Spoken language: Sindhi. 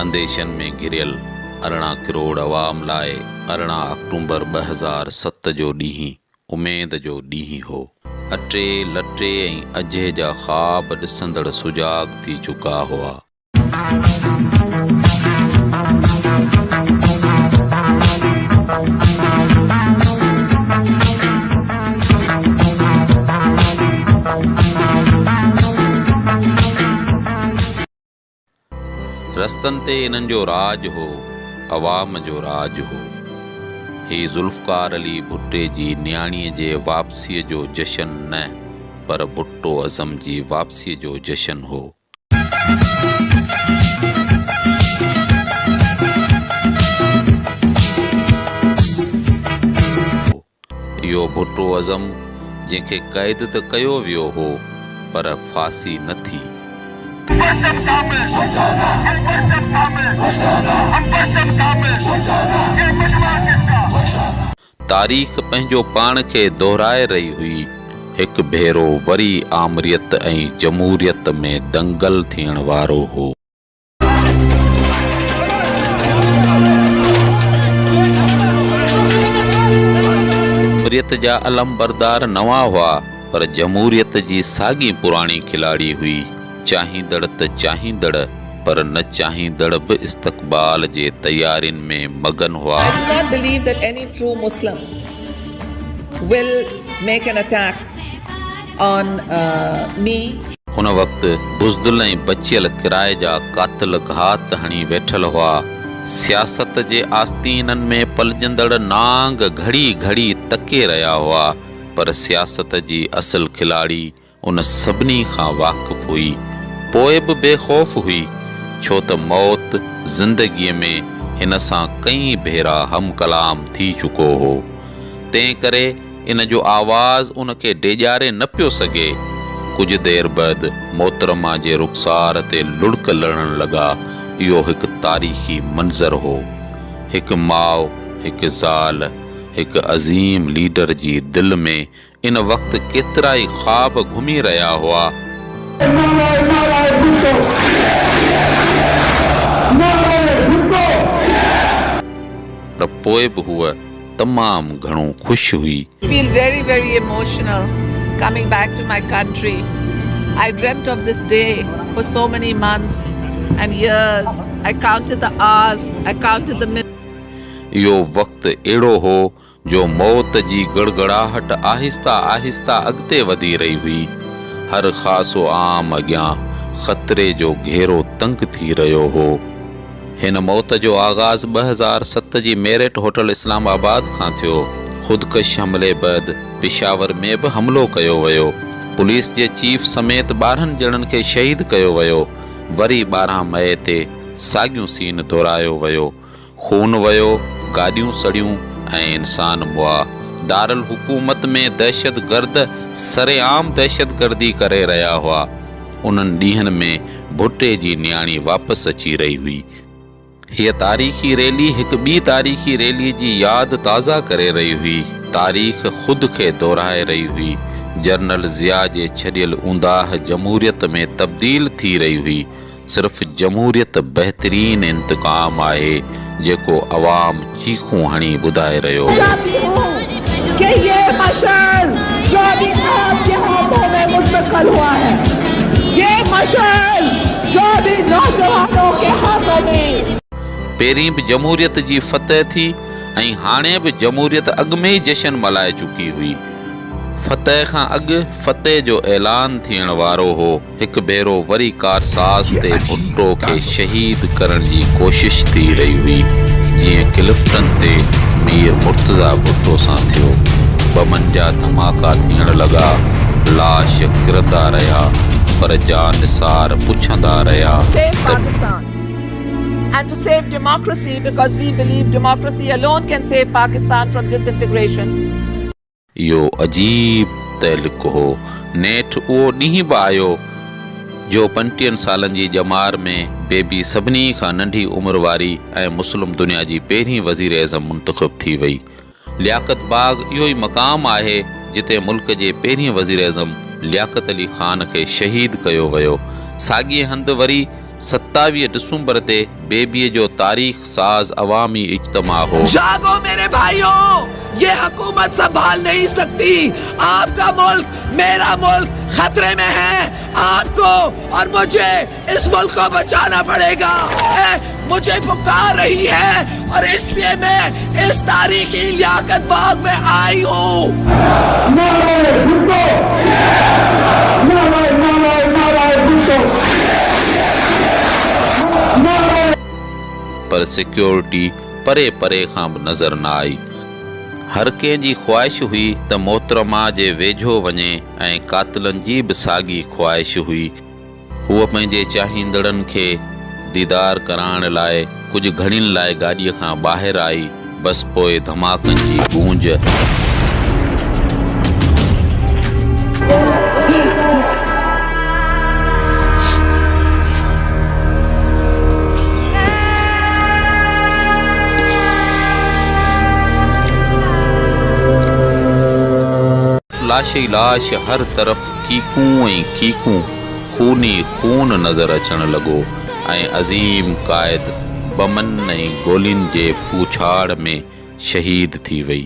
انديشن ۾ گهريل 18 ڪروڙ عوام لاء 18 آڪٽومبر 2007 جو ڏينهن اميد جو ڏينهن هو. اٽي، لٽي ۽ اجهي جا خواب ڏسندڙ سجاڳ ٿي چڪا هئا. رستن تي انهن جو راڄ هو، عوام جو راڄ هو. هي ذوالفقار علي ڀٽي جي نياڻيء جي واپسيء جو جشن نه پر ڀٽو ازم جي واپسيء جو جشن هو. اهو ڀٽو ازم جنهن کي قيد ته ڪيو ويو هو پر ڦاسي نه ٿي. تاريخ پنهنجو پاڻ کي دهرائي رهي هئي. هڪ ڀيرو وري آمريت ۽ جمهوريت ۾ دنگل ٿيڻ وارو هو. آمريت جا علمبردار نوان هئا پر جمهوريت جي ساڳي پراڻي کلاڙي هئي. چاهيندڙ ته چاهيندڙ پر نه چاهيندڙ به استقبال جي تيارين ۾ مگن هئا. I do not believe that any true Muslim will make an attack on me. ان وقت بزدل ۽ بچيل ڪرائي جا قاتل گهات هڻي ويٺل هئا. سياست جي آستينن ۾ پلجندڙ نانگ گهڙي گهڙي تڪي رهيا هئا پر سياست جي اصل کلاڙي ان سڀني کان واقف هئي. پوء به بي خوف هئي، ڇو ته موت زندگيء ۾ هن سان ڪئين ڀيرا هم ڪلام ٿي چڪو هو. تنهن ڪري ان جو آواز ان کي ڊيڄاري نه پيو سگهي. ڪجهه دير بعد محترمه جي رخسار تي لڙڪ لڙڻ لڳا. اهو هڪ تاريخي منظر هو. هڪ ماء، هڪ زال، هڪ عظيم ليڊر جي دل ۾ ان وقت ڪيترائي خواب گهمي رهيا هئا. پر پوء به هوء تمام گهڻو خوش هئي. Feel very very emotional coming back to my country I dreamt of this day for so many months and years I counted the hours I counted the minutes. اهو وقت اهڙو هو جو موت جي گڙگڙاهٽ آهسته آهسته اڳتي وڌي رهي هئي. هر خاص و عام اڳيان خطري جو گهيرو تنگ ٿي رهيو هو. هن موت جو آغاز 2007 جي ميريٽ هوٽل اسلام آباد کان ٿيو. خودڪش حملي بعد پشاور ۾ به حملو ڪيو ويو. پوليس جي چيف سميت 12 ڄڻن کي شهيد ڪيو ويو. وري 12 مئي تي ساڳيون سين دهرايو ويو. خون وهيو، گاڏيون سڙيون ۽ انسان مئا. دارالحڪومت ۾ دهشتگرد سرعام دهشتگردي ڪري رهيا هئا. انهن ڏينهن ۾ ڀٽي جي نياڻي واپس اچي رهي هئي. هيء تاريخي ريلي هڪ ٻي تاريخي ريلي جي ياد تازه ڪري رهي هئي. تاريخ خود کي دهرائي رهي هئي. جنرل ضياء جي ڇڏيل اونداهه جمهوريت ۾ تبديل ٿي رهي هئي. صرف جمهوريت بهترين انتقام آهي جيڪو عوام چيخون هڻي ٻڌائي رهيو هو. چاهتي هون ڪه يه مشعل جو ابهي آپ ڪي هاٿون مين منتقل هوا هي يه مشعل جو ابهي نوجوانون ڪي هاٿون مين. پهرين به جمهوريت جي فتح ٿي ۽ هاڻي به جمهوريت اڳ ۾ ئي جشن ملهائي چڪي هئي. فتح کان اڳ فتح جو اعلان ٿيڻ وارو هو. هڪ ڀيرو وري ڪارساز تي ڀٽو کي شهيد ڪرڻ جي ڪوشش ٿي رهي هئي، جيئن ڪلفٽن تي مير مرتضيٰ ڀٽو سان ٿيو. بمن جا ڌماڪا ٿيڻ لڳا، لاش ڪرندا رهيا، پر جانثار پڇندا رهيا Save ته. Pakistan and to save democracy because we believe democracy alone can save Pakistan from disintegration. اهو عجيب تعلق هو. نيٺ اهو ڏينهن به آيو جو پنٽيهن سالن جي ڄمار ۾ بيبي سڀني کان ننڍي عمر واري ۽ مسلم دنيا جي پهرين وزيراعظم منتخب ٿي وئي. لياقت باغ اهو ئي مقام آهي جتي ملڪ جي پهرين وزيراعظم لياقت علي خان کي شهيد ڪيو ويو. ساڳئي هنڌ وري. 27 ڊسمبر تي بيبيء جو تاريخ ساز عوامي اجتماع هو. جاگو ميري ڀائيو يي حڪومت سنڀال نهين سڪتي آپ ڪا ملڪ ميرا ملڪ خطري ۾ هي آپ ڪو اور مجهي اس ملڪ ڪو بچانا پڙي گا مجهي پڪار رهي هي اور اس ليي مين اس تاريخي لياقت باغ ۾ آئي هون. نعره ڀٽو نعره نعره نعره ڀٽو نعره. پر سيڪيورٽي پري پري کان به نظر نه آئي. هر ڪنهن جي خواهش هئي ته محترمه جي ويجهو وڃي ۽ قاتلن جي به ساڳي خواهش هئي. هوء پنهنجي چاهيندڙن کي ديدار ڪرائڻ لاء ڪجهه گهڙين لاء گاڏيء کان ٻاهر آئي، بس پوء ڌماڪن جي گونج. لاش ئي لاش، هر طرف ڪيڪون ۽ ڪيڪون، خون ئي خون نظر اچڻ لڳو ۽ عظيم قائد بمن ۽ گولين جي پوڇاڙ ۾ شهيد ٿي وئي.